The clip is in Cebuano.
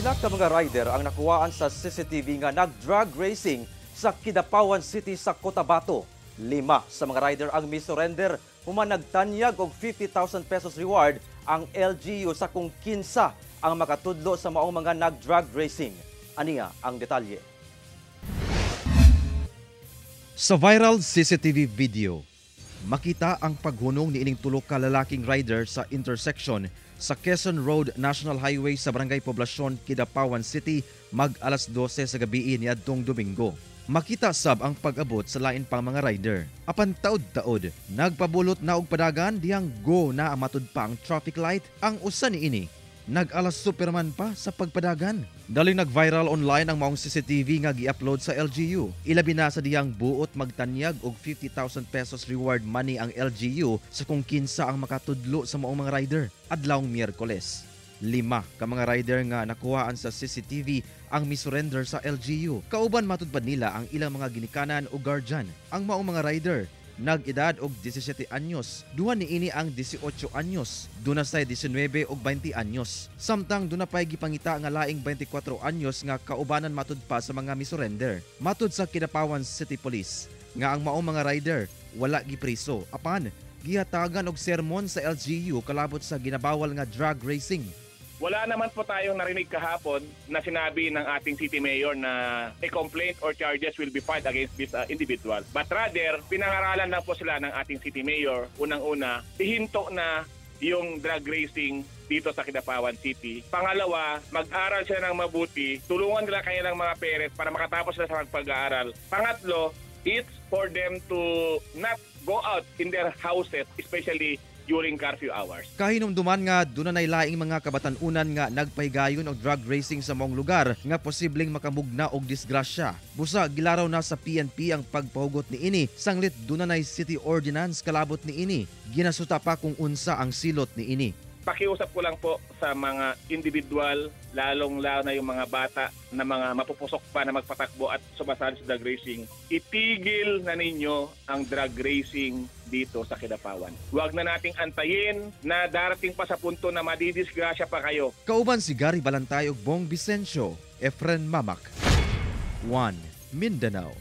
Pila ka mga rider ang nakuhaan sa CCTV nga nag-drag racing sa Kidapawan City sa Cotabato. Lima sa mga rider ang misurrender human nagtanyag og 50,000 pesos reward ang LGU sa kung kinsa ang makatudlo sa maong mga nag-drag racing. Aniya ang detalye. Sa viral CCTV video, makita ang paghunong ni ining tulo ka lalaking rider sa intersection sa Quezon Road National Highway sa Barangay Poblacion, Kidapawan City mag alas 12 sa gabi niadtong Domingo. Makita sab ang pag-abot sa lain pang mga rider. Apan taod-taod, nagpabulot na og padagan dihang go na ang matud pa ang traffic light. Ang usa niini, nag-alas Superman pa sa pagpadagan. Daling nag-viral online ang maong CCTV nga gi-upload sa LGU. Ilabi na sa dihang buot magtanyag og 50,000 pesos reward money ang LGU sa kung kinsa ang makatudlo sa maong mga rider adlawng Miyerkules. Lima ka mga rider nga nakuhaan sa CCTV ang misurrender sa LGU. Kauban matud pa nila ang ilang mga ginikanan o guardian. Ang maong mga rider nag-edad og 17 anyos. Duha niini ang 18 anyos. Duna say 19 og 20 anyos. Samtang duna pay gipangita nga laing 24 anyos nga kaubanan matud pa sa mga misurrender. Matud sa Kidapawan City Police nga ang maong mga rider wala gipriso apan gihatagan og sermon sa LGU kalabot sa ginabawal nga drag racing. Wala naman po tayong narinig kahapon na sinabi ng ating city mayor na a complaint or charges will be filed against this individual. But rather, pinangaralan lang po sila ng ating city mayor. Unang-una, ihinto na yung drag racing dito sa Kidapawan City. Pangalawa, mag-aral sila ng mabuti, tulungan nila kanilang mga parents para makatapos sila sa pag-aaral. Pangatlo, it's for them to not go out in their houses, especially during curfew hours. Kahinumduman nga duna nay laing mga kabatan-unan nga nagpahigayon og drag racing sa maong lugar nga posibleng makamugna og disgrasya. Busa gilaraw na sa PNP ang pagpahugot niini sanglit duna nay city ordinance kalabot niini. Ginasuta pa kung unsa ang silot niini. Pakiusap ko lang po sa mga individual, lalong-lalo na yung mga bata na mga mapupusok pa na magpatakbo at sumasali sa drag racing, itigil na ninyo ang drag racing dito sa Kidapawan. Huwag na nating antayin na darating pa sa punto na madidisgrasya pa kayo. Kauban si Gary Balantay ug Bong Vicencio, Efren Mamak. 1 Mindanao.